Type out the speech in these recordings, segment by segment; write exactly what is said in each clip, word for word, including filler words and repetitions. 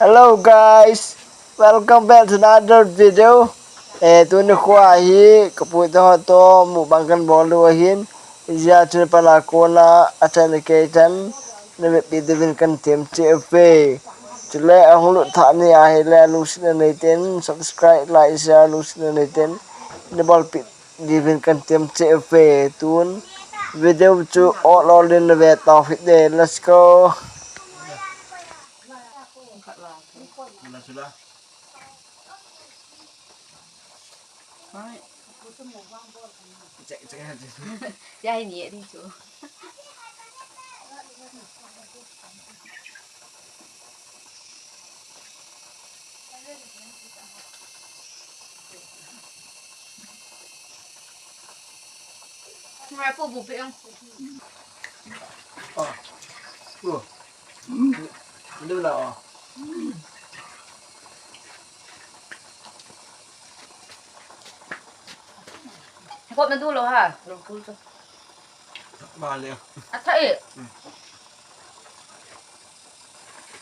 Hello guys, welcome back to another video. Eh, tuni kho hi kapu te ho to mukbang kan bol u ahin. Ijeh chu pana kona a channel kei chan na vepi diuvin kan tem cheh uve. Chule ahung lut tha ni ahile lungsetna nei ten subscribe, like, share lungsetna nei ten na bolpi diuvin kan tem cheh uve. Tun video chu ol ol in na ve tau hite. Let's go. Sula, sula. Hai. Cek, cek aja. Ya, ini ya, di chu. Ngai po bu pe ang. Oh. Oh. Lu la, oh. Kop na du lo ha. Lo kul chu. Ba le. A tha e. Hmm.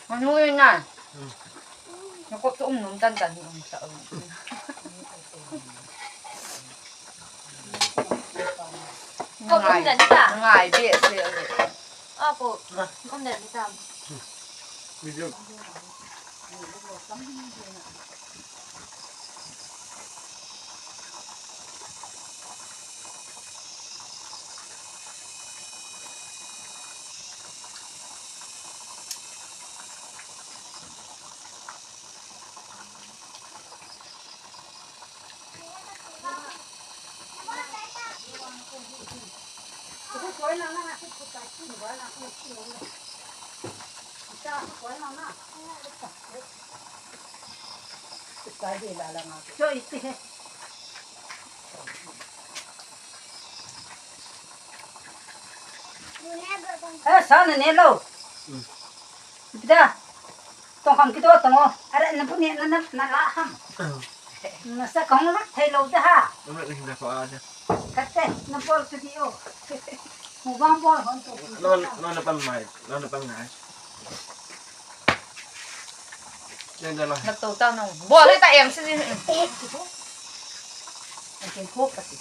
Manu e na. Hmm. Na kop chu um nom tan tan um sa um. Kop um den ta. Ngai be se. A ko. Um den ta. Video. Eh, sa na ne lo. Hmm. Pida. Tong kham kito tong o. Are na pu ne na na na la ham. Hmm. Na sa kong la thei lo da ha. Na na na ko a ja. Kate na bol tu di o. Mu bang bol hon to. No, no na pan mai. No na pan mai. Len da la. Na to ta no. Bol le ta em si ni. Ken khop ka ti.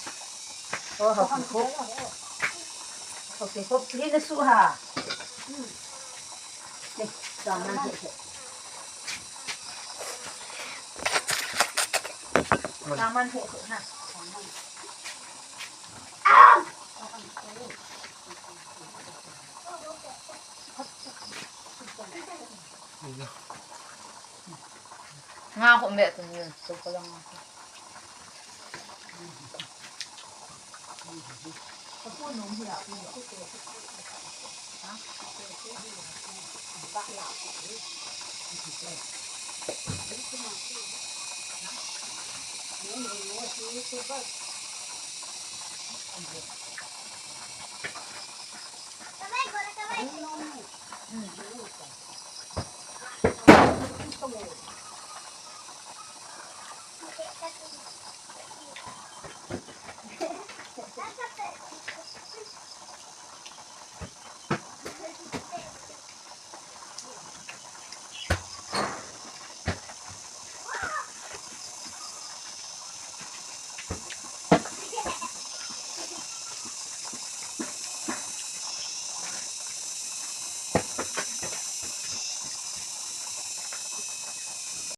O ha ken khop. O ken khop ni na su ha. Ni, sa man he he. Sa man he he na. Nga ko me tu ni so ko lang.